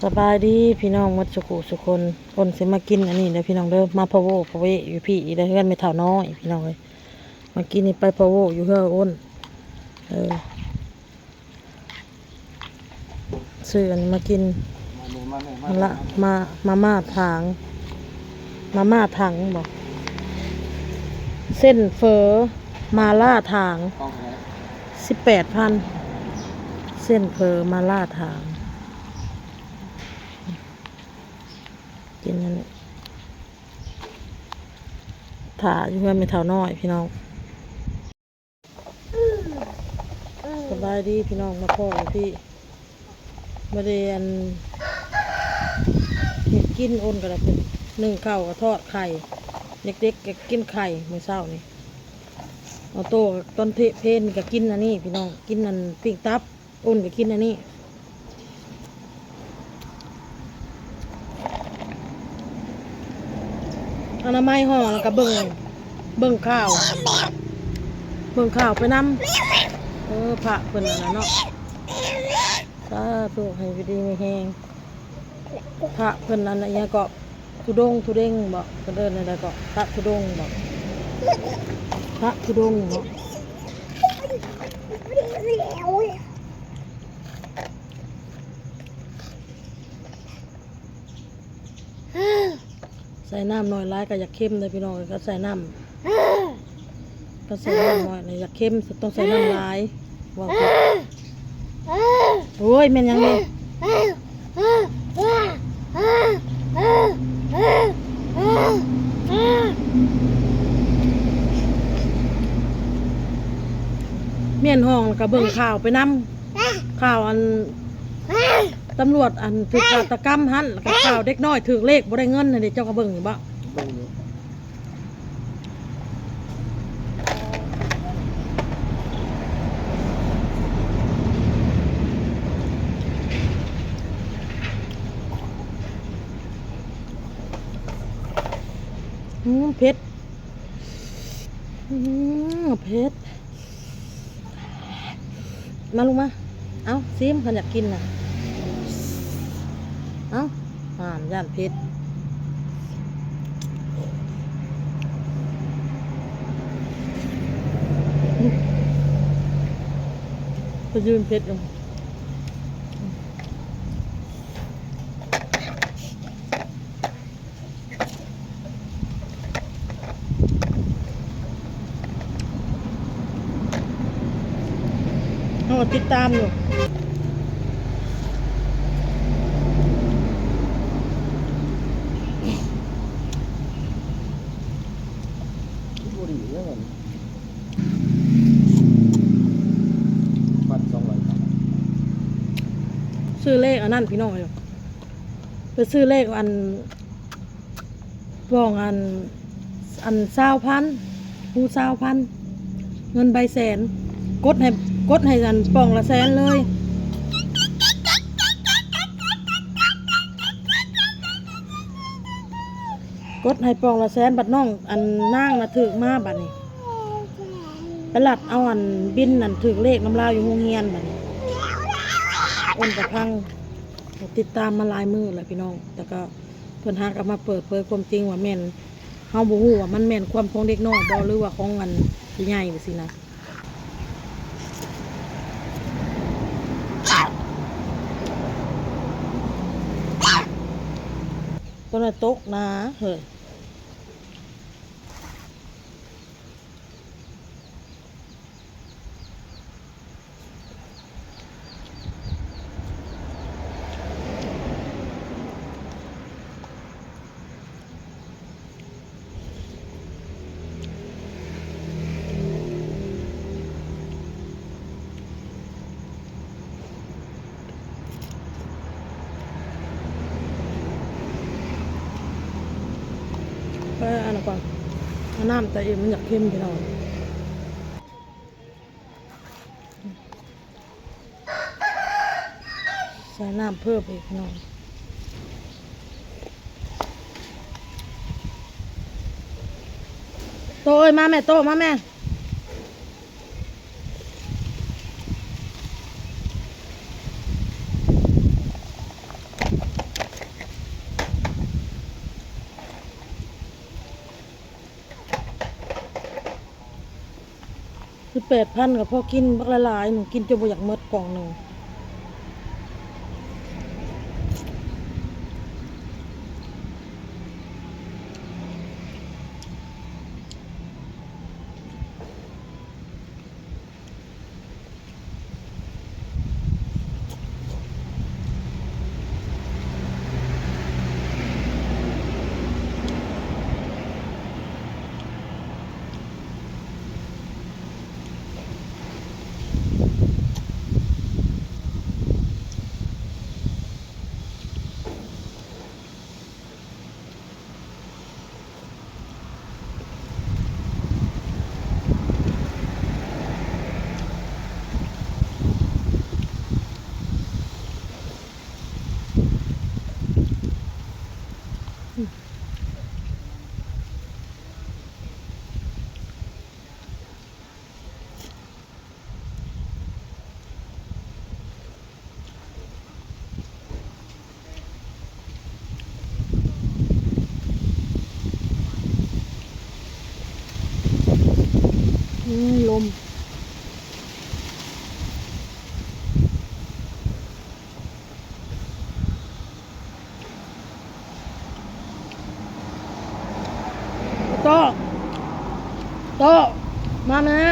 ສະບາຍດີພີ່ນ້ອງໝົດສຸຂູສຸຄົນ. ອ້ນຊິມາກິນອັນນີ້ເດີພີ່ນ້ອງເດີ ມາພະໂວພະເວຢູ່ພີ້ອີກແລ້ວ ເຮືອນແມ່ເຖົ້ານ້ອຍພີ່ນ້ອງເອີຍ. ມາກິນນີ້ໄປພະໂວຢູ່ເຮືອນອ້ນ ເອີ ຊື້ອັນນີ້ມາກິນ ມາເດີ ມາເດີ ມາເດີ ມາລະ ມາ ມາມ່າຖັງ ມາມ່າຖັງບໍ ເສັ້ນເຝີ ມາລ່າຖາງ ຂອງເທົ່າໃດ? ສິບແປດພັນ ເສັ້ນເຝີມາລ່າຖາງ ກິນອັນນີ້ ຖ້າຢູ່ເຮືອນແມ່ເຖົ້ານ້ອຍພີ່ນ້ອງ. ສະບາຍດີພີ່ນ້ອງ ມາພໍ້ຢູ່ພີ້ ບໍ່ໄດ້ອັນ ເຮັດກິນ ອົນກໍໄດ້ ໜຶ້ງເຂົ້າກໍທອດໄຂ່ ເດັກໆກໍກິນໄຂ່ມື້ເຊົ້ານີ້. ອອໂຕ້ຕອນເພນກໍກິນອັນນີ້ພີ່ນ້ອງ ກິນອັນ ປີ້ງຕັບ. ອຸ່ນກໍກິນອັນນີ້ ອະນາໄມຫໍ່ ແລ້ວກໍເບິ່ງ ເບິ່ງຂ່າວ ເບິ່ງຂ່າວໄປນຳ. ເອີ ພະເພິ່ນອັນນັ້ນເນາະ ສາທຸ ໃຫ້ຢູ່ດີມີແຮງ. ພະເພິ່ນອັນ ອີຫຍັງເກາະ ທຸດົງທຸເດັງບໍ ເພິ່ນເອີ້ນແນວໃດເກາະ ພະທຸດົງບໍ ພະທຸດົງເນາະ. ໃສ່ນ້ຳໜ້ອຍຫຼາຍກໍຢາກເຄັມເດີພີ່ນ້ອງເອີຍ ກໍໃສ່ນ້ຳ ກໍໃສ່ນ້ຳໜ້ອຍນະຢາກເຄັມ ຕ້ອງໃສ່ນ້ຳຫຼາຍ. ເວົ້າຜິດ ໂອ້ຍ ແມ່ນຫຍັງນີ້? ແມ່ນຫ້ອງ ແລ້ວກໍເບິ່ງຂ່າວໄປນຳ ຂ່າວອັນ ຕຳຫຼວດອັນຖືກຄາດຕະກຳຫັ້ນ ແລ້ວກໍຂ່າວເດັກນ້ອຍຖືກເລກບໍ່ໄດ້ເງິນຫັ້ນເດ ເຈົ້າກໍເບິ່ງຢູ່ບໍ? ເບິ່ງຢູ່. ອືມ ເຜັດ ອືມ ເຜັດ. ມາລູກມາ ເອົາ ຊີມ ຄັນຢາກກິນນະ ເອົາ ຫ້າມ ຢ້ານເຜັດ ໄປຢືນເຜັດຢູ່. ເຮົາກໍຕິດຕາມຢູ່ ບໍ່ດີເດ້ ບັດສອງຮ້ອຍບາດ ຊື້ເລກອັນນັ້ນພີ່ນ້ອງເອີຍ ໄປຊື້ເລກອັນ ປ່ອງອັນ ອັນຊາວພັນ ຮູ້ຊາວພັນ ເງິນໃບແສນ ກົດໃຫ້ ກົດໃຫ້ອັນປ່ອງລະແສນເລີຍ ກົດໃຫ້ປ່ອງລະແສນ ບັດນ້ອງອັນນາງນະຖືກມາບັດນີ້ ໄປລັດເອົາອັນບິນອັນຖືກເລກນຳລາວຢູ່ໂຮງຮຽນບັດນີ້ ໂອນກະພັງ ຕິດຕາມມາຫຼາຍມື້ແລ້ວພີ່ນ້ອງ ແຕ່ກໍ ເພິ່ນຫາກໍມາເປີດເຜີຍຄວາມຈິງວ່າແມ່ນ ເຮົາບໍ່ຮູ້ວ່າມັນແມ່ນຄວາມຂອງເດັກນ້ອຍບໍ່ ຫຼືວ່າຂອງອັນຜູ້ໃຫຍ່ຈັ່ງຊີ້ນະ ຕົວນັ້ນຕົກນາເຮີ້ຍ. ເອີ ອັນນັ້ນກ່ອນ ເອົານ້ຳໃສ່ອີກ ມັນຢາກເຄັມພີ່ນ້ອງ ໃສ່ນ້ຳເພີ່ມອີກພີ່ນ້ອງ ໂຕເອີຍ ມາແມ່ ໂຕ ມາແມ່. ແປດພັນກໍພໍກິນບັກຫຼາຍໆ ໜຶ່ງ ກິນຈົນບໍ່ຢາກໝົດກ່ອງໜຶ່ງ. ອືມ ລົມ. ໂຕ ໂຕ ມາແມ່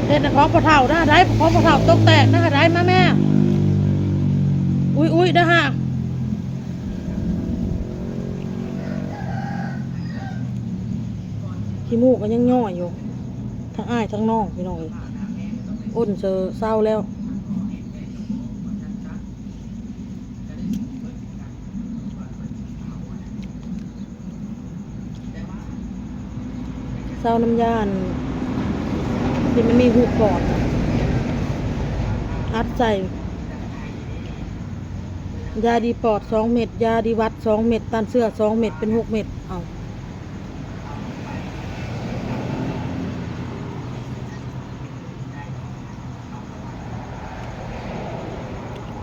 ເຮັດໃນຂອງພໍ່ເຖົ້ານະໄດ້ ຂອງພໍ່ເຖົ້າຕົກແຕກນະໄດ້ ມາແມ່ ອຸ້ຍໆ ເດີຫາ ຂີ້ມູກກໍຍັງຍ້ອຍຢູ່ ທັງອ້າຍທັງນ້ອງ ພີ່ນ້ອງເອີຍ ອົ້ນເຊີເຊົາແລ້ວ. ເຊົານ້ຳຢາອັນທີ່ມັນມີຮູບປອດນະ ອັດໃສ່ ຢາດີປອດສອງເມັດ ຢາດີຫວັດສອງເມັດ ຕ້ານເຊື້ອສອງເມັດ ເປັນຫົກເມັດ ເອົາ.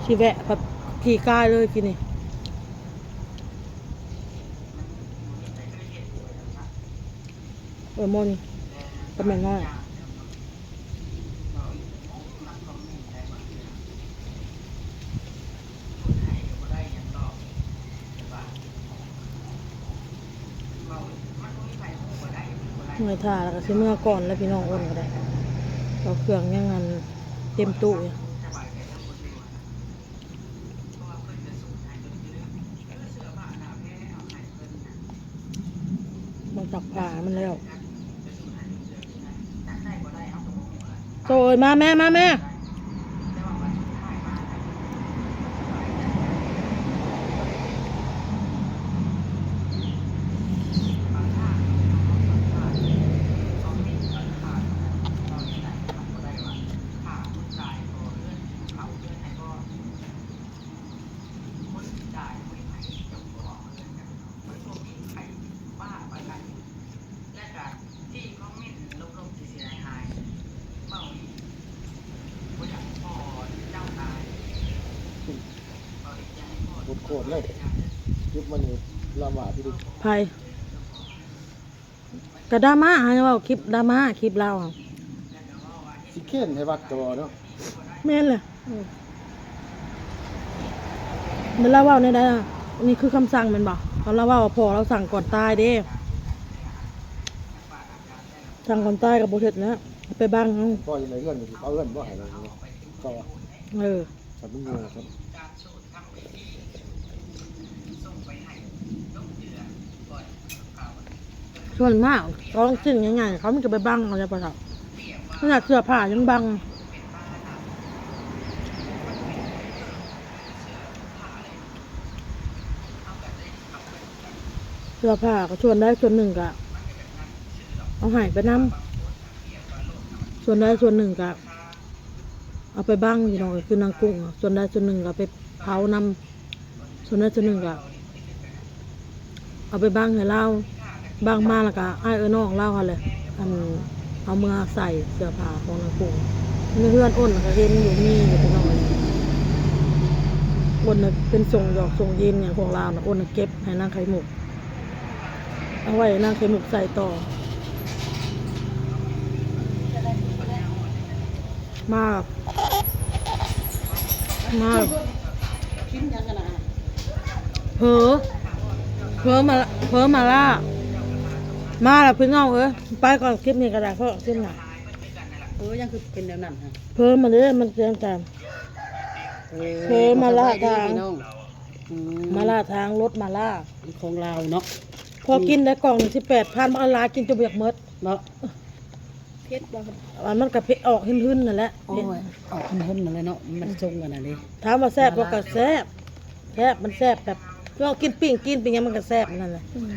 ຊິແວະພັດຂີ່ກາຍເລີຍກີ້ນີ້ ເອີ ມົນກໍແມ່ນນ້ອຍ. ເມື່ອຍຖ້າແລ້ວກໍຊິເມືອກ່ອນແລ້ວ ພີ່ນ້ອງ ໂອນກໍໄດ້ ເອົາເຄື່ອງຍັງອັນເຕັມຕູ້ຢູ່. ມາຊັກຜ້າໃຫ້ມັນແລ້ວ ໂຕເອີຍ ມາແມ່ ມາແມ່. ໂຄດໆ ເລີຍ ຄລິບມັນນີ້ດຣາມາທີ່ສຸດ. ໃຜ? ກະດຣາມາ ຫາເວົ້າຄລິບດຣາມາ ຄລິບລາວຫັ້ນ ຊິເຄນໃຫ້ວັດກໍເວົ້າເນາະ. ແມ່ນແຫຼະ ອືມ ແມ່ນລາວເວົ້າແນວໃດນະ? ນີ້ຄືຄຳສັ່ງແມ່ນບໍ່? ລາວເວົ້າວ່າພໍ່ລາວສັ່ງກ່ອນຕາຍເດ້ ສັ່ງກ່ອນຕາຍກໍບໍ່ເຮັດແລ້ວ ໄປບັງເອົາ. ພໍ່ຢູ່ໃນເຮືອນ ເອົາເຮືອນບໍ່ໃຫ້ເນາະ ກໍ ເອີ ຖ້າມັນຢູ່ ສ່ວນມາກຂອງຊິ້ນໃຫຍ່ໆ ເຂົາມີແຕ່ໄປບັງເອົາແຫຼະພໍ່ເຖົ້າ ຂະໜາດເສື້ອຜ້າຍັງບັງ. ເສື້ອຜ້າກໍສ່ວນໃດສ່ວນໜຶ່ງກໍເອົາໃຫ້ໄປນຳ ສ່ວນໃດສ່ວນໜຶ່ງກໍ ເອົາໄປບັງພີ່ນ້ອງເອີຍ ຄືນາງກຸ້ງ ສ່ວນໃດສ່ວນໜຶ່ງກໍເອົາໄປເຜົານຳ ສ່ວນໃດສ່ວນໜຶ່ງກໍເອົາໄປບັງໃຫ້ລາວ ບັງມາແລ້ວກໍອ້າຍເອື້ອຍນ້ອງລາວຫັ້ນແຫຼະ ອັນ ເອົາເມືອໃສ່ເສື້ອຜ້າຂອງນາງກຸ້ງ ໃນເຮືອນອົນກໍເຫັນຢູ່ ມີຢູ່ພີ່ນ້ອງເອີຍ ອົນນະເປັນສົ່ງຢອກສົ່ງເຢັນຫຍັງຂອງລາວນະ ອົນນະເກັບໃຫ້ນາງໄຂ່ມຸກ ເອົາໄວ້ໃຫ້ນາງໄຂ່ມຸກໃສ່ຕໍ່. ມາ ມາ ກິນຫຍັງກັນນະ? ເຝີ ເຝີມາ ເຝີມາລ່າ ມາລະພີ່ນ້ອງເອີຍ. ໄປກ່ອນ ຄລິບນີ້ກໍໄດ້ ເພາະຄລິບໜ້າ ເອີ ຍັງຄືເປັນແນວນັ້ນຫະ? ເຝີມາເດ້ ມັນເປັນຕາມ ເອີ ເຝີມາລ່າທາງ ພີ່ນ້ອງ ອືມ ມາລ່າທາງ ລົດມາລ່າ ຂອງລາວເນາະ. ພໍກິນໄດ້ກ່ອງໜຶ່ງສິບແປດພັນ ບັກອາລາກິນຈົນບໍ່ຢາກໝົດເນາະ. ເຜັດບໍ່? ອັນມັນກະເຜັດ ອອກຫຶນໆ ນັ້ນແຫຼະ. ໂອ້ຍ ເຜັດ ອອກຫຶນໆ ນັ້ນແຫຼະເນາະ ມັນຊົງກັນນະເດ້. ຖາມວ່າແຊບບໍ່? ກະແຊບ ແຊບ ມັນແຊບແບບ ຄືເຮົາກິນປີ້ງ ກິນປີ້ງຫຍັງມັນກະແຊບນັ້ນແຫຼະ. ອືມ